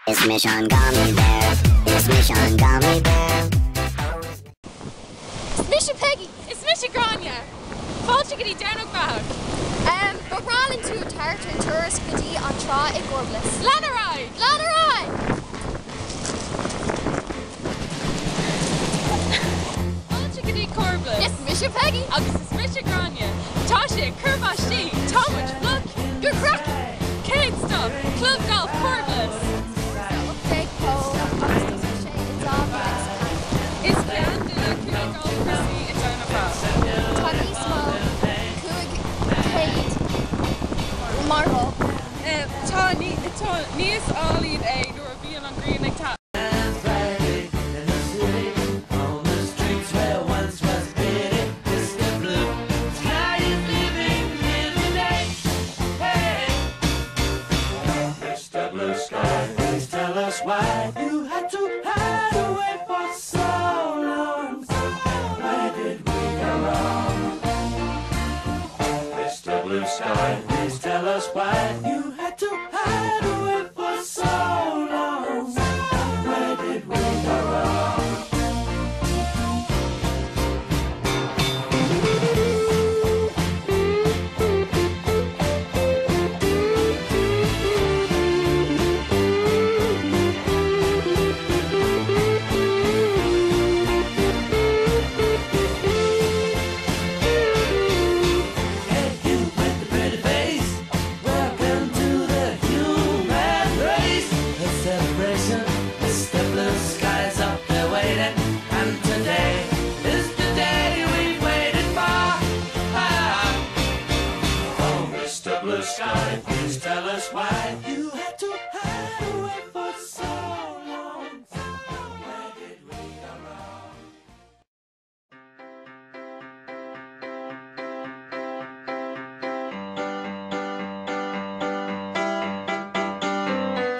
Is mise an Gummy Bear, is mise an Gummy Bear. Is mise Peggy. Is mise Gráinne. Fáilte go dtí Domhnach Beathach. Ba bhreá linn tú tabhairt ar turas go dtí an trá i gCorblas. Lean ar aghaidh! Lean ar aghaidh! Fáilte go dtí Corblas. Is mise Peggy. Agus is mise Gráinne. Tá sé ag cur báistí. Tá muid fliuch. Go craiceann! Céad stop, Club Golf Corblas. 18 poll agus thosaigh sé i 2004. Is ceann de na cúig galfchúrsaí i Domhnach Bat. Tá níos mó 500 marble. Tá níos álainn é nuair a bhíonn an ghrian ag taitneamh.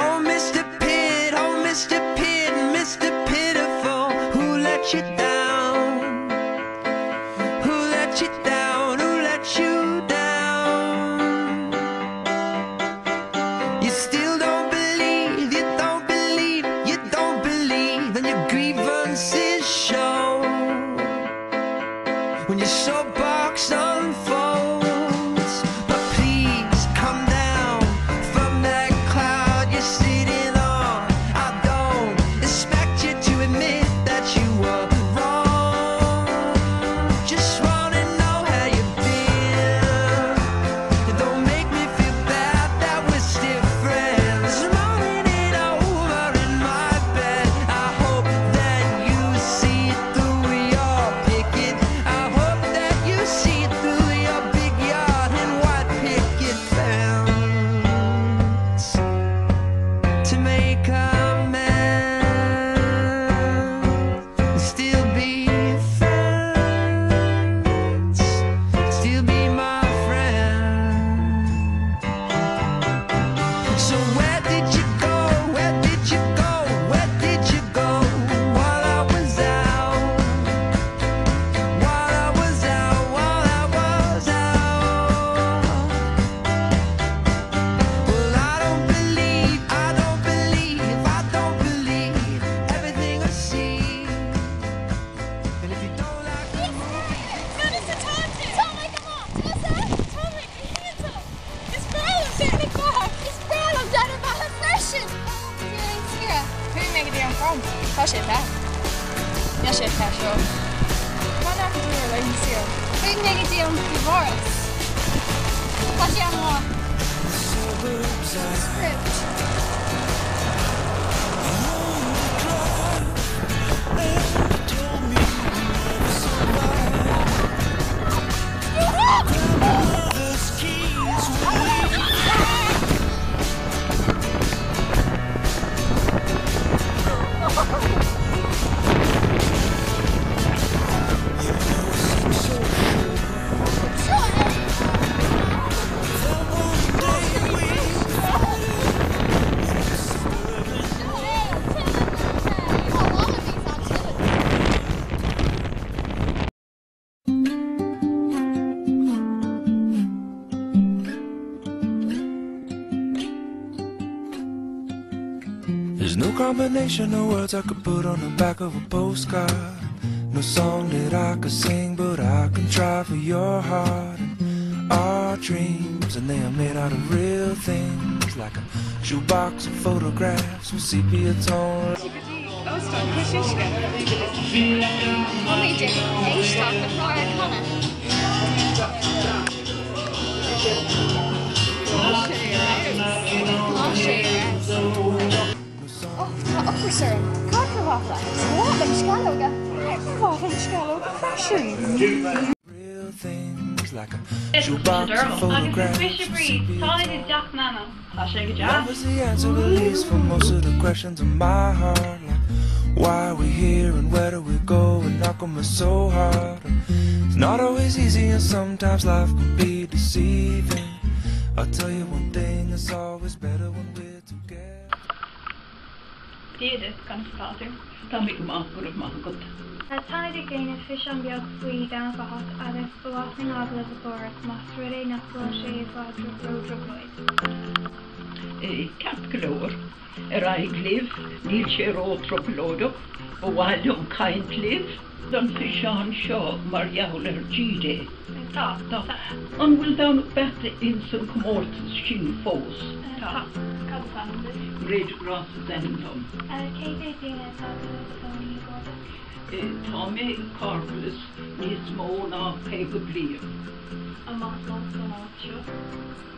Oh, Mr. Pitt, oh, Mr. Pitt, Mr. Pitiful, who let you down? Who let you down? Who let you down? You still don't believe, you don't believe, you don't believe, and your grievances show when your soapbox unfolds. But please come down from that cloud you're sitting on. I don't expect you to admit that you were wrong. Just wanna know how you've been. Don't make me feel bad that we're still friends. Rolling it over in my bed. I hope that you see through your picket. I hope that you see through your big yard and white picket fence to make amends. Still be friends. Still be my friend. So where did you go? Where did you go? Where did you go? While I was out. While I was out. While I was out. Well, I don't believe, I don't believe, I don't believe everything I see. And if you don't like the movie. Cad is atá tú? Tá mé go maith. Tusa? Tá mé go hiontach. Is breá liom Domhnach Beathach. Is breá liom Domhnach Beathach freisin. Ar saoire. Chuaigh mé go dtí an prom. Tá sé te. Níl sé te seo. Cá ndeachaigh tú ar laethanta saoire? Chuaigh mé go dtí an Príomháras. Tá sé an-mhaith. Script. Seo é. There's no combination of words I could put on the back of a postcard. No song that I could sing, but I can try for your heart. And our dreams, and they are made out of real things, like a shoebox of photographs with sepia tone. Óstán Cois Uisce. Táimid ag éisteacht le clár ag canadh. Tá sé ar fheabhas. Tá sé ar fheabhas. Ó, tá ocras orm. Cad ba mhaith leat? Ba mhaith liom sceallóga. Ba mhaith liom sceallóga freisin. Real things like a shoebox of photographs Agus is mise with Bríd, sepia táimid i tone. dteach Mhamó. Tá sé go Love deas. is the answer, at least for most of the questions in my heart. Like, why are we here and where do we go? And how come it's so hard? It's not always easy, and sometimes life can be deceiving. I'll tell you one thing, it's always better when we're together. Dia duit, conas atá tú? Tá mé go maith, go raibh maith agat. Táimid ag déanamh físeán beag faoi Dhomhnach Fathach agus ba mhaith linn agallamh a chur ort más rud é nach bhfuil sé i bhfad ró-thrioblóid. Ceart go leor, ar aghaidh libh, níl sé ró-trioblóideach, ba mhaith liom caint libh. An físeán seo mar gheall ar G-Day? Tá. Tá. An bhfuil Domhnach Bat ins an comórtas sin fós? Tá. Cad is ainm duit? Mairéad de Grás is ainm dom. Cé mhéad bliana atá tú i do chónaí i gCorcaigh? Tá mé i Carballas níos mó ná 50 bliain. An maith leat an áit seo?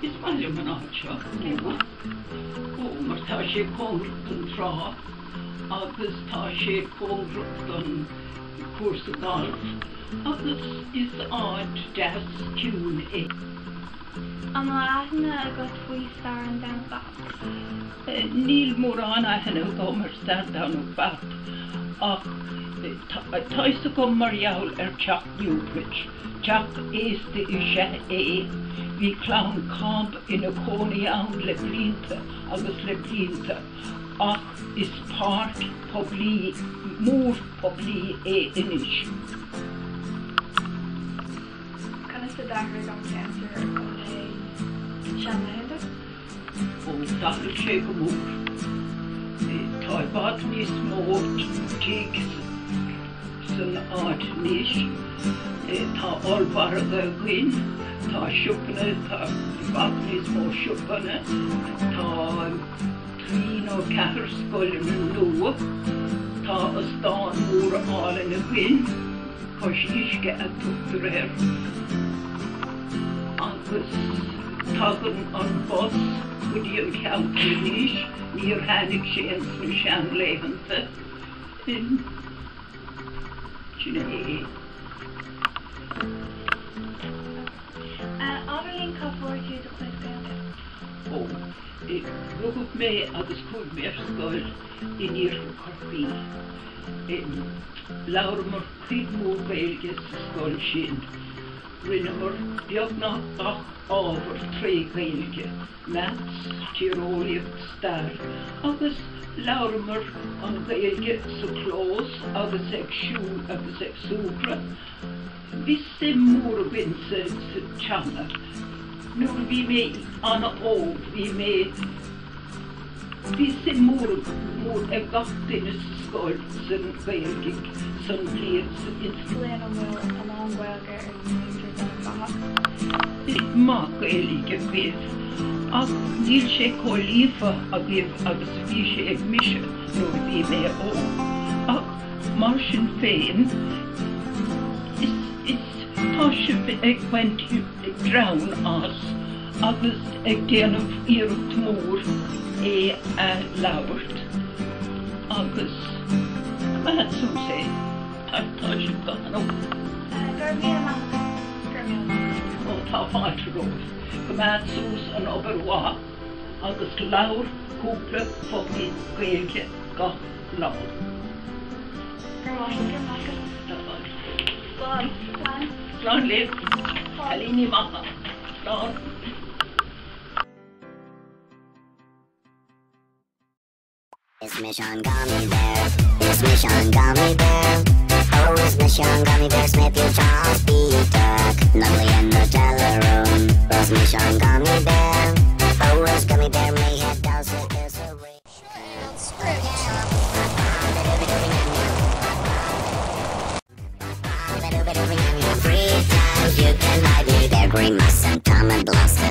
Is maith liom an áit seo go mór. Ó, mar tá sé cóngarach don trá agus tá sé cóngarach don chúrsa gailf agus is áit deas ciúin é. An bhfuil aithne agat faoi stair an Domhnach Fathach? Níl mórán aithne agam ar stair Domhnach Bat ach tá a fhios agam mar gheall ar Teach Newbridge. Teach aosta is ea é. Bhí clann Cobb ina cónaí ann le blianta agus le blianta ach is páirc poiblí mór poiblí é anois. Conas a d'athraigh an ceantar ó na seanlaethanta? Ó, d'athraigh sé go mór. Tá i bhfad níos mó tigh san áit anois. Tá ollmhargadh againn, tá siopanna, tá i bhfad níos mó siopanna, tá trí nó ceathair scoileanna nua, tá ostán mór álainn againn, Cois Uisce a tugtar air, agus tagann an bus go dtí an ceantar anois, níor tháinig sé ins na seanlaethanta. Sin é. Abair linn cá bhfuair tú do chuid Gaeilge? Ó, rugadh mé agus chuaigh mé ar scoil in iarthar Chorcaí. Labhramar cuid mhór Gaeilge sa scoil sin. Rinneamar beagnach gach ábhar tré Ghaeilge, Maths, Tíreolaíocht, Stair, agus labhramar an Ghaeilge sa chlós agus ag siúl agus ag súgradh. Bhí suim mhór againn sa teanga. Nuair a bhí mé an-óg bhí mé, bhí suim mhór mhór ag gach duine sa scoil san Ghaeilge san bhliain sa, ins. linn an bhfuil a lán Gaeilge ag muintir Dhomhnach Fathach? maith Gaeilge agaibh ach níl sé chomh líofa agaibh agus a bhí sé ag mise nuair a bhí mé óg. Ach mar sin féin, is, is, tá sibh ag baint greann as agus ag déanamh iarracht mhór é a labhairt agus coimeád suas é, tá, tá sibh go han. Go raibh míle maith agat. Go raibh míle maith agat. Ó, tá fáilte romhat. Coimeád suas an obair mhaith agus labhair cúpla focal Gaeilge gach lá. Go raibh maith agat. Tá fáilte. Slán. Slán. Slán libh, cailíní maithe. Slán. Is mise an Gummy Bear, is mise an Gummy Bear. Oh, is mise an Gummy Bear Smith, you Charles B. Turk. Lovely in the teller room. Is mise an Gummy Bear. Oh, is Gummy Bear Mayhead does it is a Seo é an scrim. you can hide me there. Grimace and Tom and Blaster.